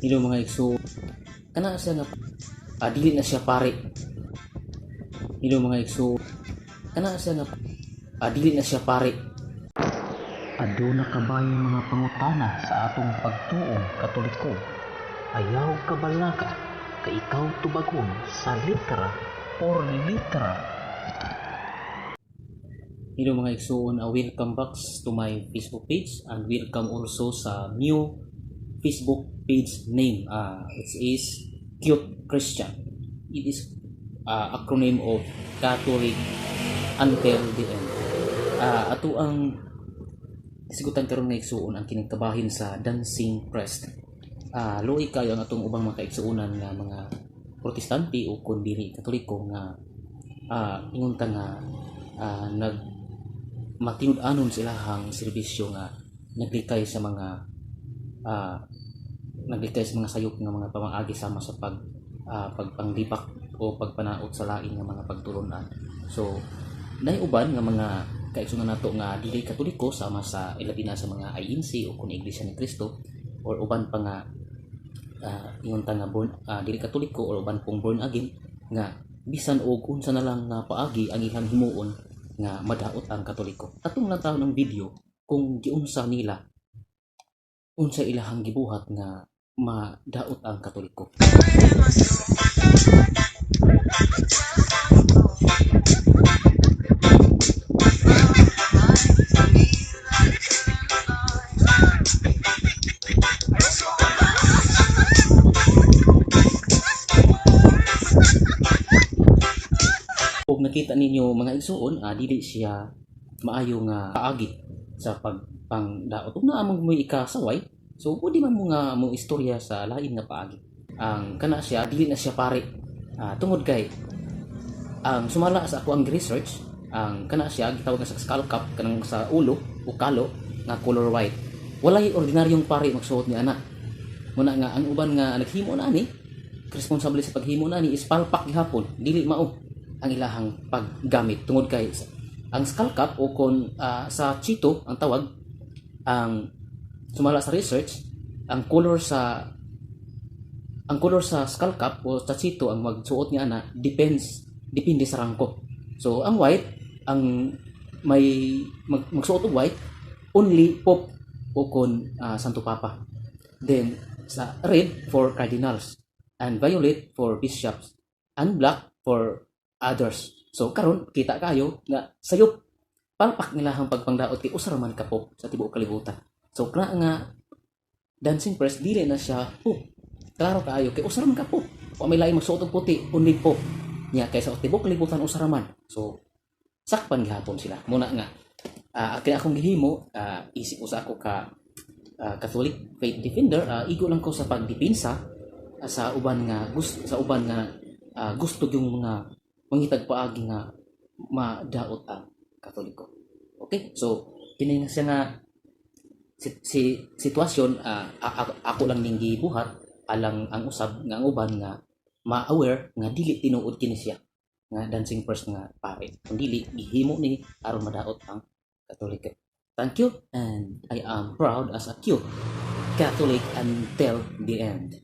Hello, mga igsoon. Kana siya nga dili na siya pare. Hello, mga igsoon. Kana siya nga dili na siya pare. Aduna ka bay mga pangutana sa atong pagtuong Katoliko? Ayaw kabalaka kay ikaw tubagon sa litra por litra. Hello, mga igsoon, welcome back to my Facebook page and welcome also sa new Facebook page name. It is Cute Christian. It is acronym of Catholic until the end. Ato ang isgutan karon, nga igsuon, ang kining kabahin sa dancing priest. Luoy kayo ang atong ubang mga kaigsuonan nga mga Protestante o kun dili Katoliko nga ingon ta nga nag matinud-anon sa ilahang serbisyo nga naglikay sa mga sayop nga mga pamaagi sama sa pagpanglibak o pagpanaot sa lain nga mga pagtulunan. So nay uban nga mga kaigsuonan nato nga dili Katoliko, sama sa ilabi na sa mga INC o kun Iglesia ni Cristo or uban pa nga ingon ta nga born dili Katoliko or uban pong born again, nga bisan og unsa na lang nga paagi ang ilang himuon nga madaot ang Katoliko. Atong lang ng video kung giunsa nila, unsa ilahang gibuhat nga madaot ang Katoliko. Ug nakita ninyo, mga igsuon, dili siya maayo nga paagi sa pagpangdaot. Ug naa man mo'y ikasaway, so pwede man mo nga mo istorya sa lain nga paagi. Ang kana siya dili na siya pare. Tungod kay ang sumala sa ako ang research, ang kana siya gitawag nga sa skull cap, kanang sa ulo o kalo nga color white. Walay ordinaryong pare magsuot ni ana. Muna nga ang uban nga naghimo na ani, responsable sa paghimo na ani is palpak gihapon, dili mao ang ilahang paggamit tungod kay ang skull cap o kon sa chito ang tawag. Ang sumala sa research, ang color sa skull cap o sa chito ang magsuot niya ana depends depende sa rangko. So ang white, ang may magsuot og white, only Pope o kon Santo Papa. Then sa red for cardinals and violet for bishops and black for others. So karon kita kayo nga sayop, palpak nila ang pagpangdaot kay usa ra man ka Pope sa tibuok kalibutan. So kana nga dancing priest dili na siya Pope. Klaro kaayo kay usa ra man ka Pope. Wa may laing magsuot og puti, only Pope. Nya kay sa tibuok kalibutan usa ra man. So sakpan gihapon sila. Muna nga kaya akong gihimo, isip usa ako ka Catholic faith defender, igo lang ko sa pagdepensa sa uban nga gusto yung mga mangitag paagi nga madaot ang Katoliko. Okay? So kini nga siya nga si sitwasyon, ako lang ning gibuhat alang ang usab nga ang uban nga ma-aware nga dili tinuod kini siya nga dancing priest nga pare kung dili gihimo ni aron madaot ang Katoliko. Thank you and I am proud as a cute Catholic until the end.